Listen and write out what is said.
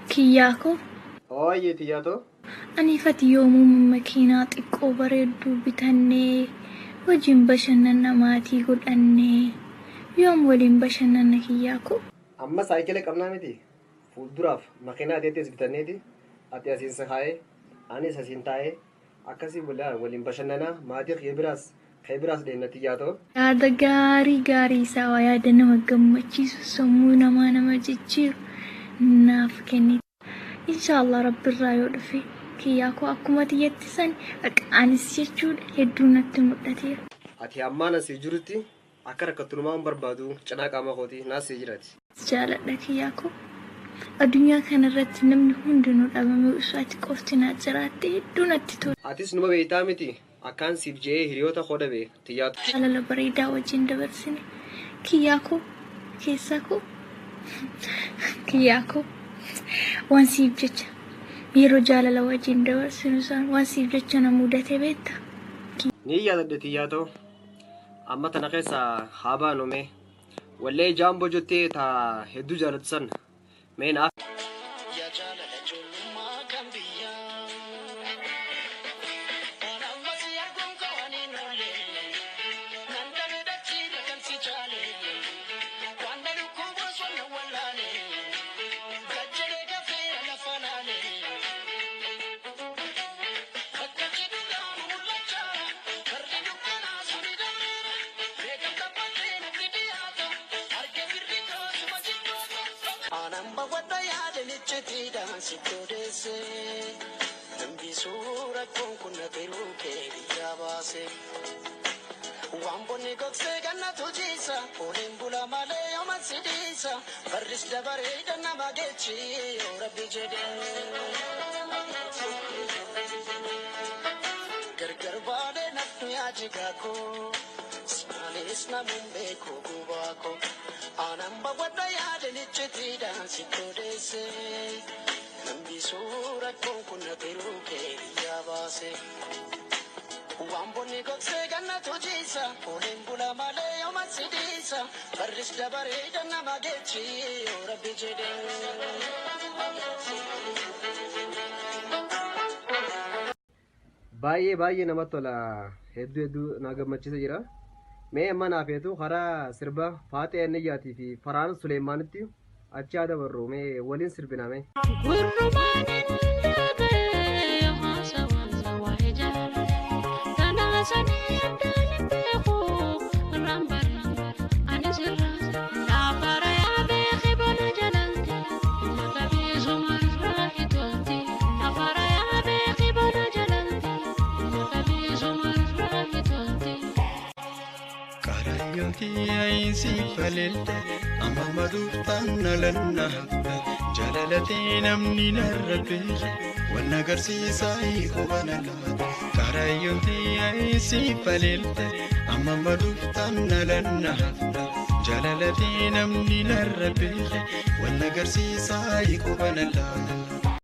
Kiyyaa koo. Ooyyee tiyyaa too. Aniif ati yoomuu makiinaa xiqqoo bareedduu bitannee wajjin bashannanna maatii godhannee yoom waliin bashannanna kiyyaa koo. Amma saayikila qabnaa miti. Fuulduraaf makiinaa ateettis bitanneeti. Ati asiin si kaa'ee anis asiin taa'ee akkasii waliin bashannanaa maatii kee biraas deemna tiyyaa too. Yaada gaarii gaarii isaa waa yaada nama gammachiisu sammuu namaa nama jijjiiru naaf kennite. Inshaallah Rabbirraa yoo dhufe kiyyaa koo akkuma tiyyatti san anis jechuudha hedduu natti mul'ateera. Ati ammaan asii jirutti akka rakkattu hin barbaadu cinaa qaama kooti naas sii jiraati. Jaaladha kiyyaa koo. Addunyaa kanarratti namni hundinuu dhabamee osoo ati qofti naa jiraatte hedduu natti tola. Atis numa beektaa miti akkaan siif je'ee hiriyoota koo dhabe tiyyaa. Jaalala bareedaa wajjin dabarsine kiyyaa koo keessaa koo kiyyaa koo waan siif jecha yeroo jaalala wajjin dabarsinu isaan waan siif jecha na mudate beekta. Ni yaadadhe tiyyaa too. Amma tana keessa haa baanu mee. Wallee jaamboo jettee taa hedduu jaallattu sana mee naaf. Yaa jaalala ijoollummaa kan biyyaa. Waan ammas arguun koo ani hin oolle. Nan dhabe dachiirra kan si jaale. Waan na dhukkubu osoo na wallaale. Gajjalee gafeera lafa laale. Bakka jedhu mul'achaa. Barri dukkanaa suni dabreera. Beekam taphatee natti dhiyaata. Arge birri kaasuma jibbaata. Aanan bawwadha yaada icciitiidhaan sitti odeesse. Hambisuu rakkoon kun na tiruu kee biyyaa baase. Waan bonni gogsee gannatu jiisa. Oliin bula malee yooma si dhiisa. Barris dabaree nama geechi yoo rabbi jedhe. Gargar baadhee nafnu yaajigaa koo. Ismaanis namuun beeku gubaa koo. Aanan bawwadha yaada icciitiidhaan sitti odeesse. Hambisuu rakkoon kun na tiruu kee biyyaa baase. Waan bonni gogsee gannatu jiisa. Oliin bula malee yooma si dhiisa. Barris dabaree nama geechi yoo rabbi jedhe. Baay'ee baay'ee namatti tola hedduu hedduu na gammachiisa jira. Mee amma naaf feetu karaa sirba Faaxee Anniyyaatii fi Farhaan Suleemaanitti achi haa dabarru mee waliin sirbinaa mee. Qarayyooti ayinsii faleelte amma maduuftaan nalanna hafte jaalalatee namni narra beeke wanna agarsiisaa qubana laata. Qarayyooti ayinsii faleelte amma maduuftaan nalanna hafte jaalalatee namni narra beeke wanna agarsiisaa qubana laata.